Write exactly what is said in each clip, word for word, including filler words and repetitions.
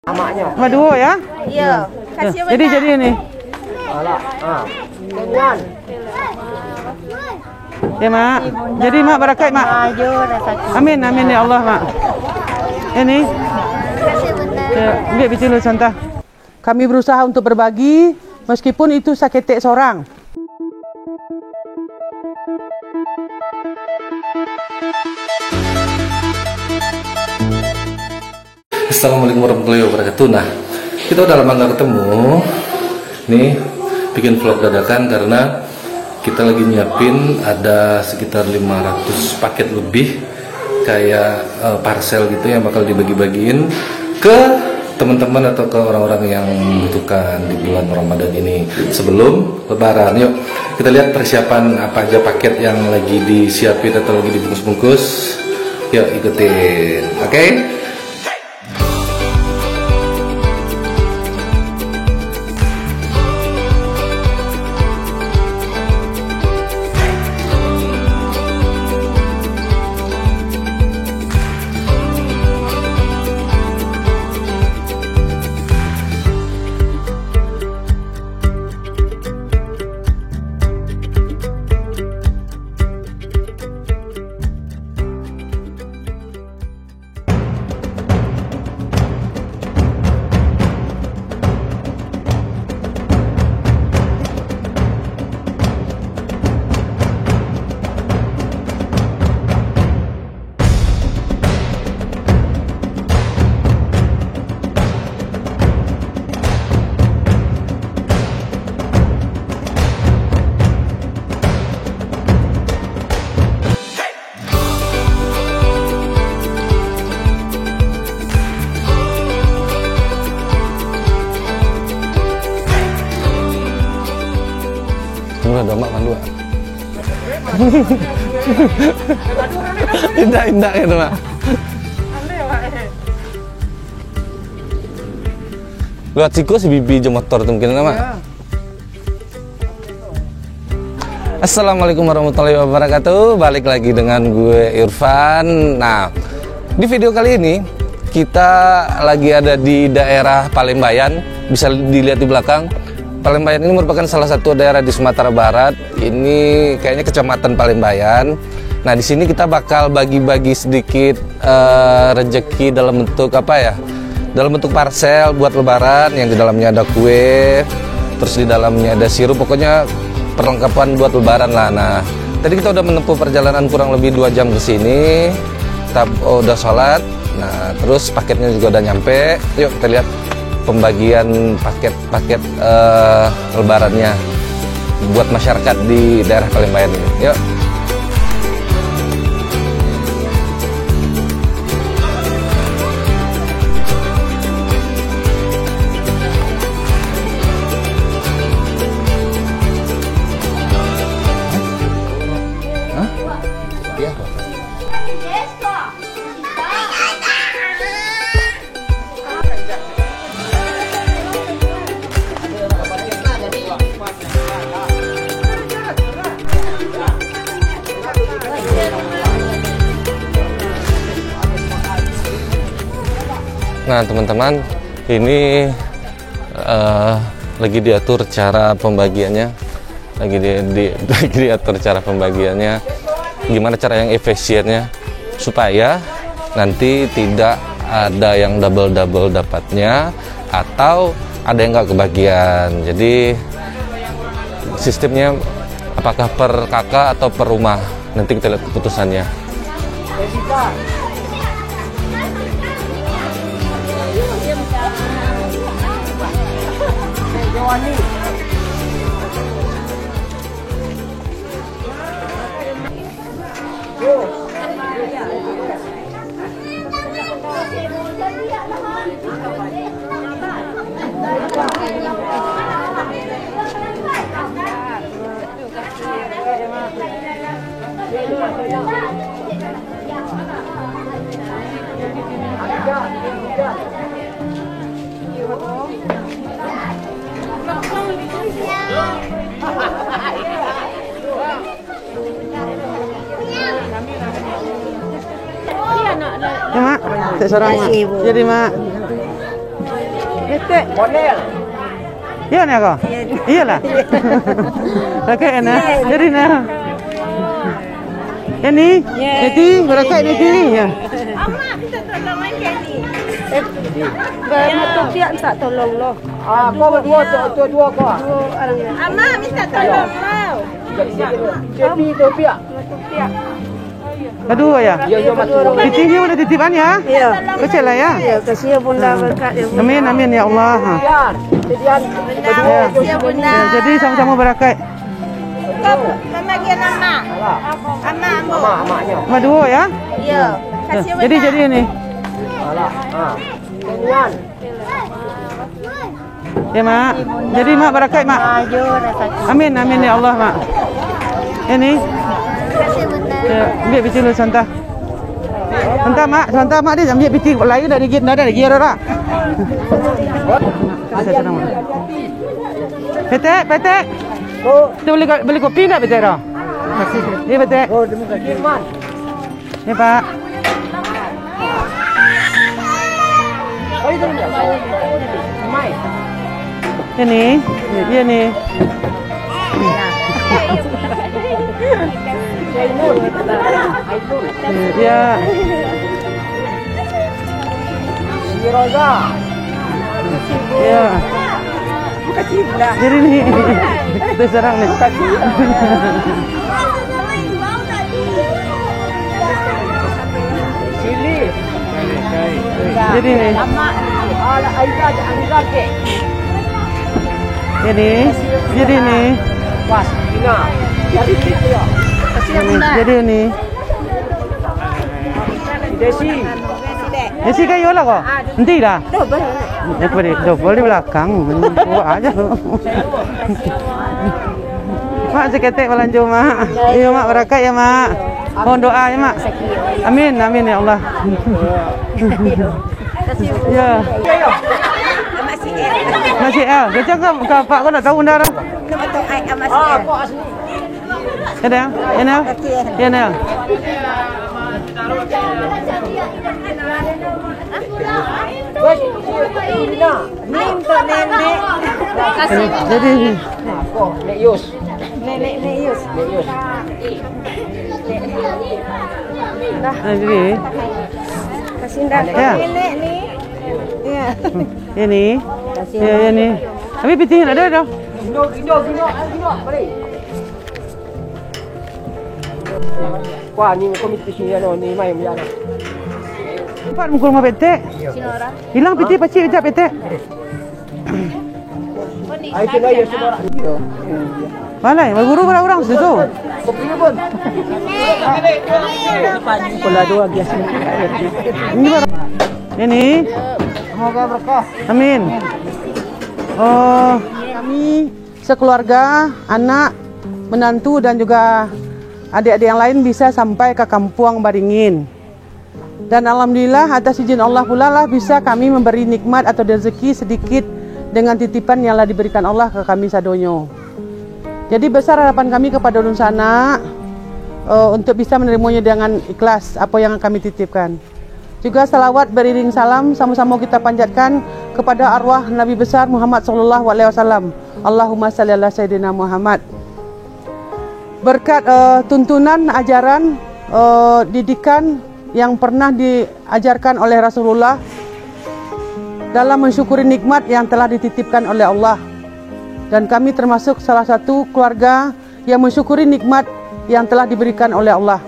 Mak duo, ya? Iya. Ya. Jadi, jadi ni. Alah, ha. Tuan. Ya, Mak. Jadi, Mak, barakat, Mak. Amin, amin, ya Allah, Mak. Ini. Ya, ambil bitin dulu, Santa. Kami berusaha untuk berbagi, meskipun itu saketek sorang. Assalamualaikum warahmatullahi wabarakatuh. Nah, kita udah lama nggak ketemu. Nih, bikin vlog dadakan karena kita lagi nyiapin ada sekitar lima ratus paket lebih, kayak, eh, parsel gitu yang bakal dibagi-bagiin ke teman-teman atau ke orang-orang yang membutuhkan di bulan Ramadan ini sebelum Lebaran. Yuk, kita lihat persiapan apa aja paket yang lagi disiapin atau lagi dibungkus-bungkus. Yuk, ikutin. Oke? Tunggu lah, Mak, mandu, ah. Indak, indak, gitu, Mak. Lewat siko si bibi jo motor tu mungkin, Mak. Ya. Assalamualaikum warahmatullahi wabarakatuh. Balik lagi dengan gue, Irfan. Nah, di video kali ini kita lagi ada di daerah Palembayan. Bisa dilihat di belakang. Palembayan ini merupakan salah satu daerah di Sumatera Barat. Ini kayaknya Kecamatan Palembayan. Nah, di sini kita bakal bagi-bagi sedikit, eh, rezeki dalam bentuk apa ya? Dalam bentuk parsel buat Lebaran, yang di dalamnya ada kue, terus di dalamnya ada sirup, pokoknya perlengkapan buat Lebaran lah. Nah, tadi kita udah menempuh perjalanan kurang lebih dua jam ke sini. Kita, oh, udah sholat. Nah, terus paketnya juga udah nyampe. Yuk, kita lihat pembagian paket-paket, eh, Lebarannya buat masyarakat di daerah Palembayan ini. Yuk. Hah? Iya. Nah, teman-teman, ini, eh, lagi diatur cara pembagiannya. Lagi di, di, lagi diatur cara pembagiannya, gimana cara yang efisiennya, supaya nanti tidak ada yang double-double dapatnya, atau ada yang nggak kebagian. Jadi, sistemnya apakah per K K atau per rumah, nanti kita lihat keputusannya. Ya, Mak. Cek sorang, Mak. Makasih, Bu. Jadi, Mak. Ketek. Model. Iyo ni ko? Iyolah. Pakai ni. Jadi nah. Ini, Neti, barakat Neti. Ya. Ama minta tolong aja ni. Eh, ba-, matupiak minta tolong lo. Ah, ko baduo, tu, tu duo ko. Duo orang. Ama minta tolong lo. Jadi, jadi, jadi, matupiak. Matupiak. Aduh, ya. Iyo, iyo, matupiak. Pitih ni udah titipan ya? Iyo. Kecil lah ya. Iyo, kasihan bunda berkat ya, Bunda. Amin, amin ya Allah. Ya, jadi, ya, Bunda. Ya, jadi sama-sama barakat. Kau pembagian ama. Ama, ambo. Ama, amaknya. Ama duo ya? Iyo. Ya. Kasihan bunda. Jadi, jadi ini. Alah, ha. Kemudian. Ya, Mak. Jadi, Mak, barakat, Mak. Amin, amin, ya Allah, Mak. Ini. Ya, ambil pitih dulu, santa. Santa, Mak, santa, Mak, dia ambil pitih lain dah, dia, dah, dah, dia, dah. Petek, petek. Kita beli ko-, beli kopi ndak, petek, dah? Ya, petek. Ni, Pak. Ini, iya ni. Iya. Si Roza. Iya. Jadi ni, kita serang ni. Sili. Jadi ni. Jadi, jadi ni. Jadi ni. Desi. Desi kayo lah ko. Nanti dah. Double, double di belakang. Buat aja. Mak, saketek balanjo, Mak. Iyo, Mak, barakat ya, Mak. Mohon doa ya, Mak. Amin, amin ya Allah. Ya. Masih L. Macam ka, ka apak ko ndak tahu bunda tu. Ada? Ada? Ya, ada. Ni untuk nenek. Jadi, Nek Yus. Nenek, Nek Yus. Nek Yus. Dah. Nah, jadi. Kasih dah. Ya. Nenek ni. Ya. Ya ni. Ya, ya ni. Tapi pitih nak ada dah. Gino, gino, gino, gino, balik. Wah, ni komiti sini ado ni, main biar. Empat mukul rumah petek. Hilang pitih pacik kejap petek. Balai, baguru bara urang situ. Ini bara-, ini. Semoga berkah. Amin. Oh, kami sekeluarga, anak, menantu, dan juga adik-adik yang lain bisa sampai ke Kampuang Baringin. Dan alhamdulillah, atas izin Allah pula lah bisa kami memberi nikmat atau rezeki sedikit dengan titipan yang lah diberikan Allah ke kami sadonyo. Jadi, besar harapan kami kepada dunsanak, eh, untuk bisa menerimanya dengan ikhlas apa yang kami titipkan. Juga salawat beriring salam sama-sama kita panjatkan kepada arwah Nabi besar Muhammad sallallahu alaihi wasallam. Allahumma salli ala Sayyidina Muhammad. Berkat, eh, tuntunan ajaran, eh, didikan yang pernah diajarkan oleh Rasulullah dalam mensyukuri nikmat yang telah dititipkan oleh Allah. Dan kami termasuk salah satu keluarga yang mensyukuri nikmat yang telah diberikan oleh Allah.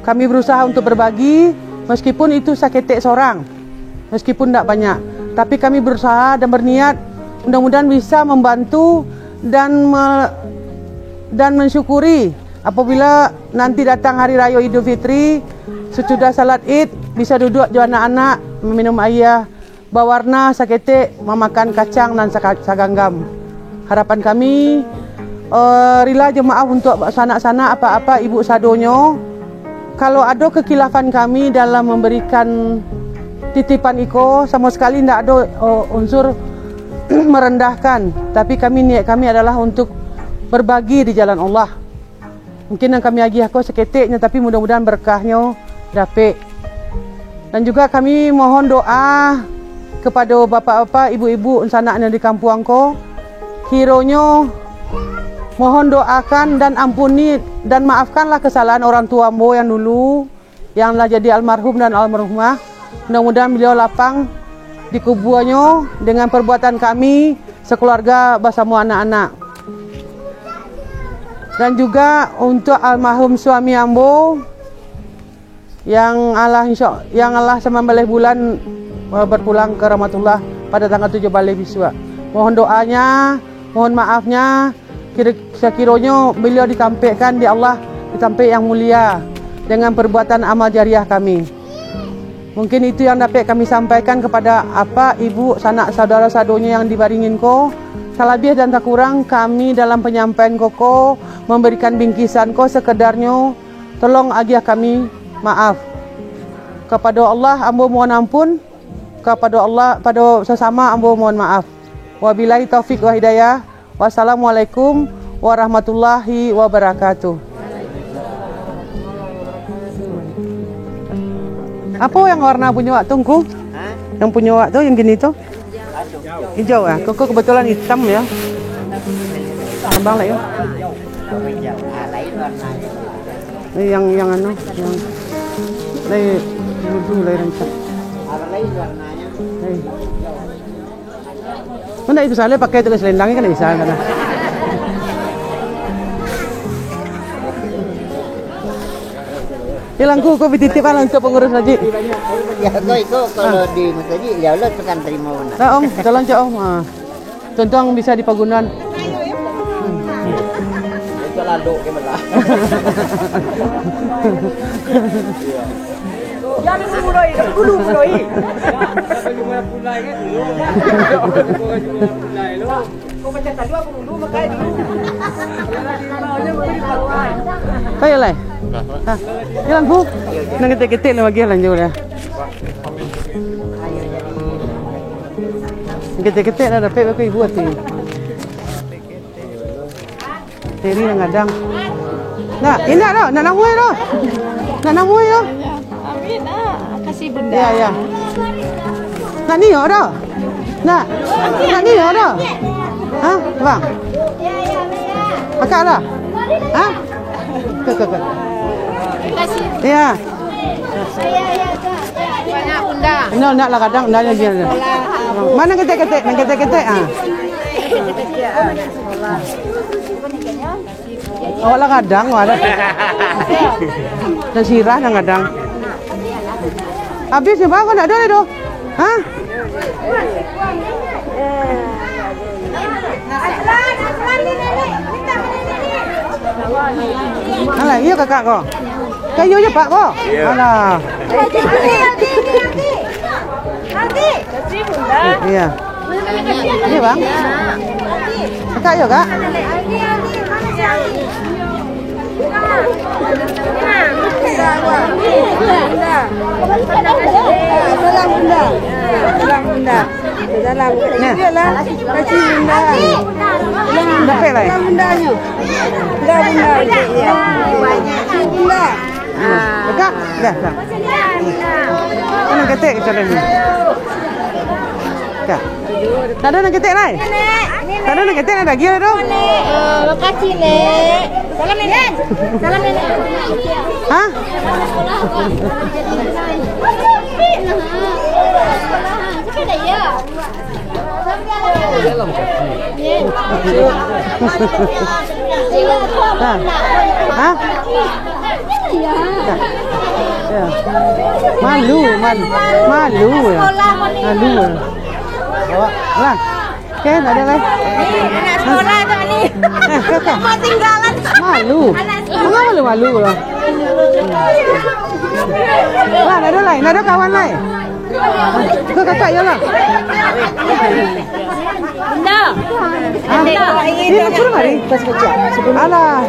Kami berusaha untuk berbagi, meskipun itu saketek sorang, meskipun ndak banyak. Tapi kami berusaha dan berniat, mudah-mudahan bisa membantu dan me-, dan mensyukuri apabila nanti datang Hari Raya Idul Fitri, sesudah salat Id, bisa duduk jo anak-anak, meminum aia, bawarna saketek, mamakan kacang nan saka-, saganggam. Harapan kami, eh, rila jo maaf untuk sanak-sanak, apak-apak, ibu sadonyo. Kalau ado kekilafan kami dalam memberikan titipan iko, samo sekali ndak ado, eh, unsur merendahkan. Tapi kami, niat kami adalah untuk berbagi di jalan Allah. Mungkin yang kami agiah ko saketeknyo, tapi mudah-mudahan berkahnyo dapek. Dan juga kami mohon doa Kepada bapak-bapak, ibu-ibu, sanak nan di kampuang ko, kironyo mohon doakan dan ampuni dan maafkanlah kesalahan orang tua ambo yang dulu, yang lah jadi almarhum dan almarhumah. Mudah-mudahan beliau lapang di kubuanyo dengan perbuatan kami sekeluarga basamo anak-anak. Dan juga untuk almarhum suami ambo, yang alah insya, yang alah sambilan baleh bulan, eh, berpulang ke rahmatullah pada tanggal tujuh baleh bisuak. Mohon doanya, mohon maafnya, kira, sakironyo beliau ditampekkan di Allah di tampek yang mulia dengan perbuatan amal jariah kami. Mungkin itu yang dapek kami sampaikan kepada apak, ibu, sanak, saudara sadonyo yang di Baringin ko. Salabiah dan takurang kami dalam penyampaian ko, ko memberikan bingkisan ko sekedarnyo. Tolong agiah kami maaf. Kapado Allah ambo mohon ampun, kapado Allah, pado sasamo ambo mohon maaf. Wabillahi taufik wa hidayah. Wassalamualaikum warahmatullahi wabarakatuh. Apo yang warna punyo awak tu, Ngku? Hah? Yang punyo awak tu, yang gini tu? Hijau, ya? Koko kebetulan hitam, ya. Abang lah, ya. Hijau. Ah, lain warnanya. Eh, yang, yang anu, yang, lai, dulu, lai rancak. Apa lain warnanya? Lai. Mana itu salah pakai tulis selendang kan bisa, kan? Ilang ku, ku dititip lah untuk pengurus masjid. Ya, kau iko kalau di masjid, ya Allah, tekan terima mana. Nah, Om, tolong cak Om. Ah. Tuntang bisa di pagunan. Itu lalu ke mana? Jangan dulu mulai, dulu mulai. Kau macam tadi aku dulu, makanya dulu. Kayo lai. Ha. Ilang ku. Nan ketek-ketek lah bagi lah jauh dah. Ketek-ketek lah dapek bako ibu ati. Teri nan gadang. Nak, indak doh, nak namuai doh. Nak namuai doh. Amin, ah. Kasih bunda. Ya, ya. Nak nio doh. Nak, nak nio doh. Ha, bang. Akak lah. Ha? Ke, ke, ke. Kasih. Ya. Banyak bunda. Indak, indak lah gadang, indak lagi. Mana ketek-ketek? Nan ketek-ketek, ah. Awak lah gadang, awak lah. Dan sirah nan gadang. Habis ni, bang, kau nak ada tu? Ha? Alah, iyo kakak ko. Kayu je, Pak, ko. Iyo. Alah. Iya. Ini, Bang. Kakak yo, Kak. Salam, Bunda. Salam, Bunda. Salam. Nah. Iyolah. Kasih, Bunda. Salam, Bunda. Dapek lah, eh? Salam, Bundanya. Bunda, Bunda. Iya. Bunda. Kakak, dah, dah. Mana ketek kita ni? Dah. Tak ada nak ketek lai? Tak ada nak ketek lai, dah gila tu. Eh, makasih, Nek. Salam, Nenek. Salam, Nenek. Hah? Hah? Hah? Ya. Malu, malu. Malu ya. Malu ya. Awak lah. Oke, tak ada lai. Anak sekolah tu ni. Eh, kakak. Mau tinggalan. Malu. Anak sekolah. Mengapa malu-malu lah? Lah, tak ada lai. Tak ada kawan lai. Ke kakak, iyalah. Bunda. Ah, ini nak suruh mari. Alah.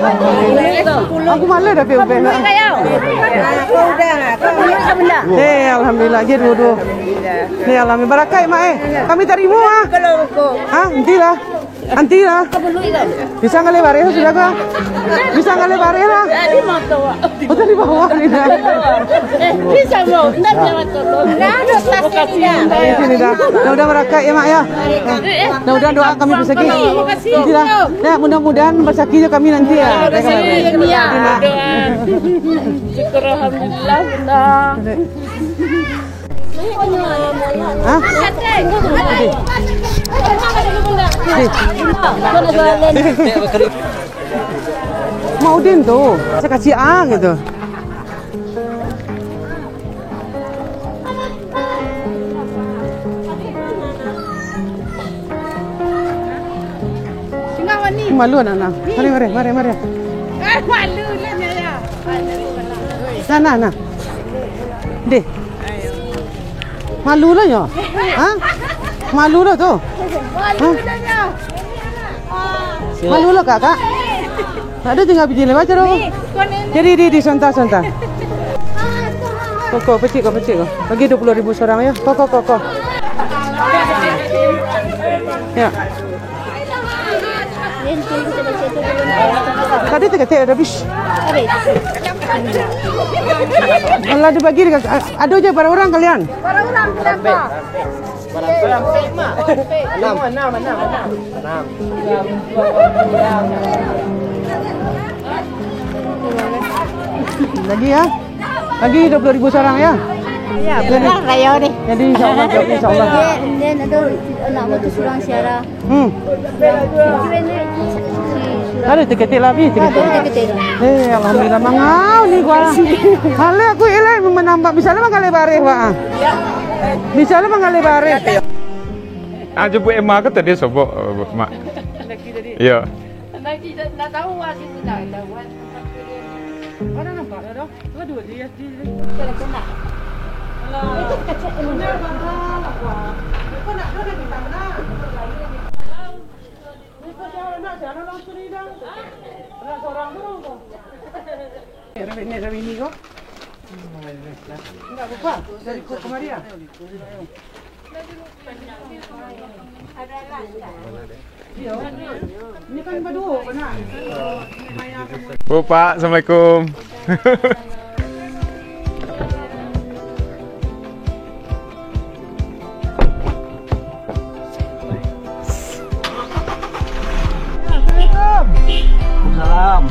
Aku malas dah pimpin. Eh, alhamdulillah je dua-dua. Eh, alhamdulillah. Barakat, Mak, eh. Kami tarimo, ah. Ah, nantilah. Nantilah. Bisa ngaleh bareh sudah ko? Bisa ngaleh bareh lah. Tadi motor, Wak. Oh, tadi bawah ni dah. Eh, bisa, Bro. Ndak bisa motor, Bro. Ndak ada tas ini, dah. Di sini dah. Mudah-mudahan barakat ya, Mak, ya. Mudah-mudahan doa kami basaki. Terima kasih. Nanti dah. Ya, mudah-mudahan basaki je kami nanti ya. Terima kasih. Terima. Doa. Syukur, alhamdulillah, Bunda. Hah? Mak Udin tu, kacik-kacik ah gitu. Malu anak-anak. Mari, mari, mari, mari. Eh, malu lah, Nyaya. Nah, nah, nah. Deh. Malu lah nyo. Ha? Malu lah tu. Ha? Malu lah, Kak, Kak. Tak ada tinggal biji lewat je dong. Jadi, di, di, sebentar, sebentar. Koko, pecik ko, pecik ko. Bagi dua puluh ribu seorang ya. Koko, koko. Ya. Tadi tiket ada habis. Habis. Kalau dibagi, ada aja berapa orang kalian? Berapa orang, berapa? Enam. Enam, enam, enam, enam. Enam. Lagi ya? Lagi dua puluh ribu seorang ya? Ya, benar lah ya deh. Jadi insya Allah, jadi insya Allah. Dia, dia nak tu, nak buat tu surang siara. Hmm. Ada tiket lah, Bi, tiket. Ada tiket. Eh, alhamdulillah, mangau ni gua. Hale aku ilai menambah, misalnya manggaleh bareh, Pak. Misalnya manggaleh bareh. Ah, jemput Emma ke tadi sobok, Mak? Lagi tadi. Iya. Lagi tak, tak tahu lah situ dah. Mana nampak dah, dah? Aduh, dia, dia, dia. Alah. Itu kecil. Benar, Bang. Kau nak, kau dah minta mana? Ni kau jangan nak, jangan langsung ni dah. Nak seorang tu, kau. Nek Rawini, Nek Rawini ko. Enggak apa-apa, dari ko kemari ah. Iyo. Ini kan baduo, benar. Bu, Pak, assalamualaikum. Assalamualaikum. Waalaikumsalam.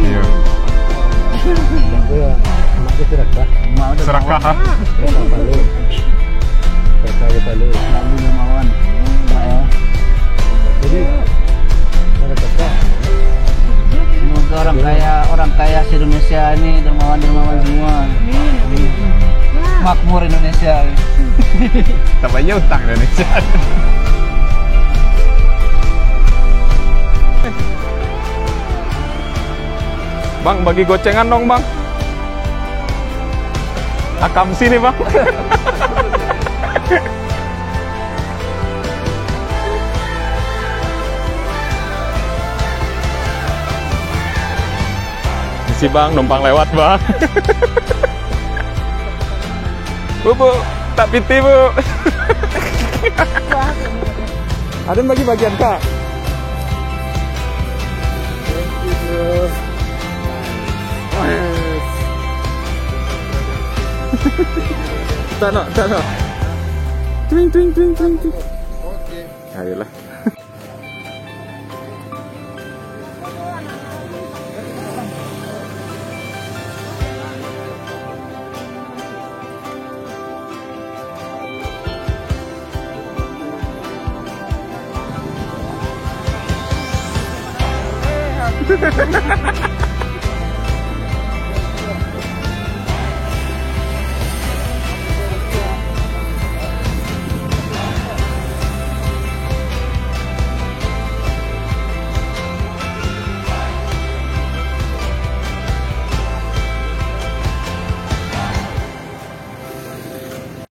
Iya. Mak tu serakah. Mak tu serakah. Serakah palu. Serakah palu. Lalu dermawan. Jadi, mana serakah? Semoga orang kaya, orang kaya se-Indonesia ni dermawan-dermawan semua. Makmur Indonesia. Tak payah utang Indonesia. Bang, bagi gocengan dong, Bang. Akam sini, Bang. Misi, Bang, numpang lewat, Bang. Bu, Bu, tak pitih, Bu. Ada yang bagi-bagian, Kak. Tak nak, tak nak. Twing, twing, twing, twing, twing. Ayolah.